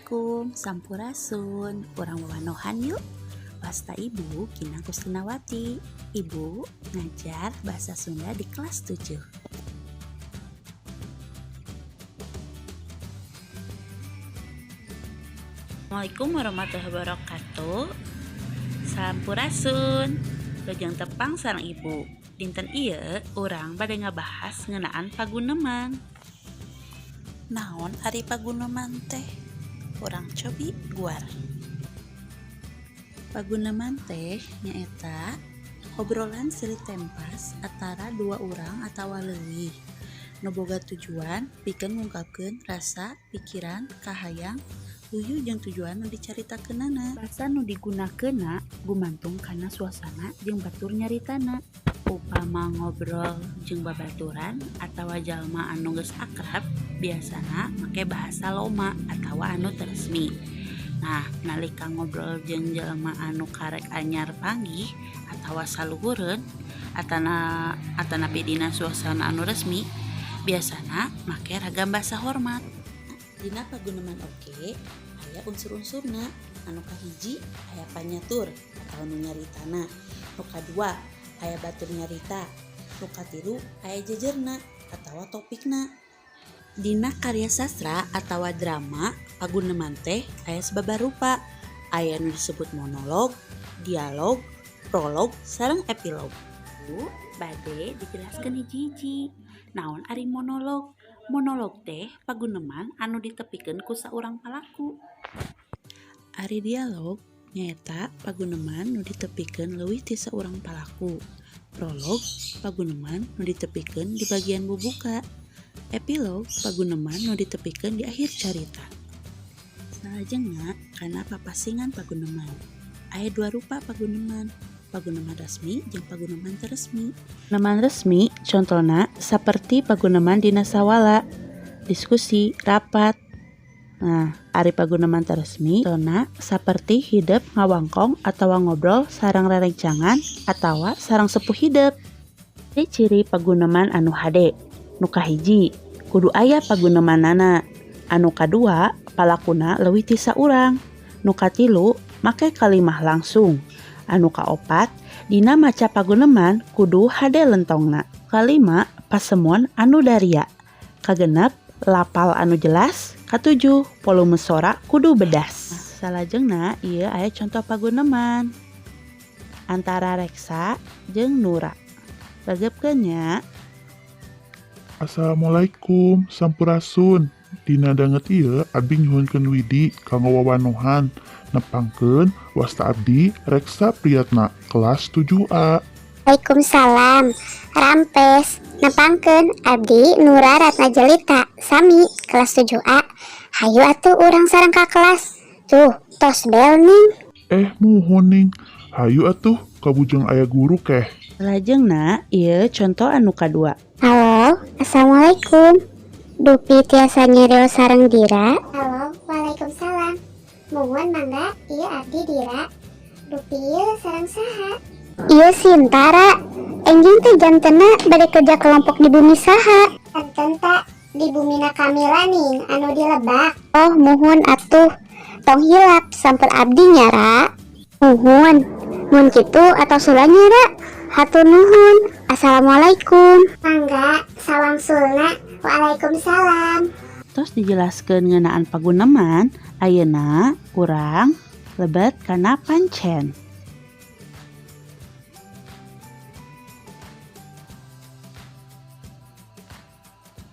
Assalamualaikum, Sampurasun. Urang wawanohan yuk. Wasta Ibu Kinang Kustinawati. Ibu ngajar bahasa Sunda di kelas 7. Assalamualaikum warahmatullahi wabarakatuh. Sampurasun. Wilujeng tepang sareng Ibu. Dinten ieu urang bade ngabahas ngeunaan paguneman. Naon ari paguneman teh? Urang cobi guar. Paguneman teh nyaeta obrolan silih tempas antara dua urang atawa leuwih nu boga tujuan pikeun ngungkapkeun rasa, pikiran, kahayang, luyu jeung tujuan nu dicaritakeunana. Basa nu digunakeunna gumantung kana suasana jeung batur nyaritana. Upama ngobrol jeung babaturan atawa jalma anu geus akrab, biasana make bahasa loma atawa anu teu resmi. Nah, nalika ngobrol jeung jalma anu karek anyar panggih atawa saluhureun atanapi dina suasana anu resmi, biasana make ragam basa hormat. Dina paguneman oge aya unsur-unsurna. Anu kahiji, aya panyatur atawa nu nyaritana. Nu kadua, aya batur nyarita. Nu katilu, aya jejerna atawa topikna. Dina karya sastra atawa drama, paguneman teh aya sababaraha rupa. Aya nu disebut monolog, dialog, prolog, sareng epilog. Bu bade dijelaskeun hiji-hiji. Naon ari monolog? Monolog teh paguneman anu ditepikeun ku saurang palaku. Ari dialog nyaeta paguneman nu ditepikeun leuwih ti saurang palaku. Prolog paguneman nu ditepikeun di bagian bubuka. Epilog paguneman nu ditepikeun di akhir carita. Salajengna kana papasingan paguneman. Aya dua rupa paguneman, paguneman resmi jeung paguneman teu resmi. Paguneman resmi contona saperti paguneman dina sawala, diskusi, rapat. Nah, ari paguneman teu resmi contona saperti hidep ngawangkong atawa ngobrol sareng rerencangan atawa sareng sepuh hidep. Ciri-ciri paguneman anu hade. Nu kahiji, kudu aya pagunemanana. Anu kadua, palakuna leuwih ti saurang. Nu katilu, make kalimah langsung. Anu kaopat, dina maca paguneman kudu hade lentongna. Kalima, pasemon anu daria. Kagenep, lapal anu jelas. Katujuh, volume sora kudu bedas. Salajengna ieu aya contoh paguneman antara Reksa jeung Nura. Regepkeun nya. Assalamualaikum, Sampurasun. Dina danget ieu abdi nyuhunkeun widi kanggo wawanohan. Nepangkeun, wasta abdi Reksa Priyatna, kelas 7A. Waalaikumsalam. Rampes. Nepangkeun, abdi Nura Ratna Jelita, sami kelas 7A. Hayu atuh urang sareng ka kelas. Tuh, tos bel ning. Eh, muhun ning. Hayu atuh, kabujeng aya guru keh. Salajengna ieu contoh anu kadua. Halo, assalamualaikum. Dupi tiasa nyarios sareng Dira? Halo, waalaikumsalam. Muhun, mangga, ieu abdi Dira. Dupi ieu sareng saha? Ieu Sintara. Enjing teh jantena bade kerja kelompok di bumi saha? Enten ta di bumina Kamila ning anu di Lebak. Oh, muhun atuh. Tong hilap sampel abdi nya, Ra. Muhun. Mun kitu atau sulanya, Ra. Hatur nuhun. Assalamualaikum. Mangga, sawangsulna. Waalaikumsalam. Tos dijelaskeun ngeunaan paguneman, ayeuna urang lebet kana pancen.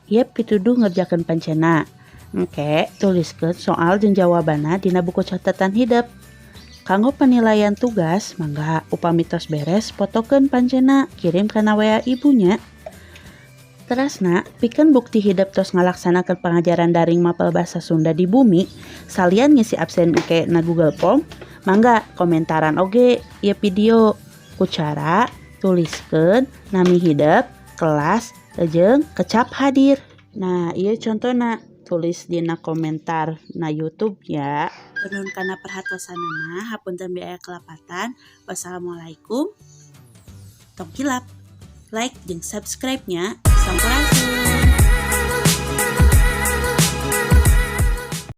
Ieu pituduh ngerjakeun pancenna. Engke tuliskeun soal jeung jawabanna dina buku catatan hidep. Kanggo penilaian tugas, mangga upami tos beres fotokeun pancenna, kirim kana WA Ibu nya. Terasna, pikeun bukti hidep tos ngalaksanakeun pangajaran daring mapel basa Sunda di bumi, salian ngisi absen engke na Google Form, mangga komentaran oge ieu video ku cara tuliskeun nami hidep, kelas, jeung kecap hadir. Nah, ieu contona, tulis dina komentar na YouTube ya. Nuhun kana perhatosanana, hapunten bilih aya kalepatan. Wassalamualaikum. Tong hilap like jeung subscribe nya. Sampurasun.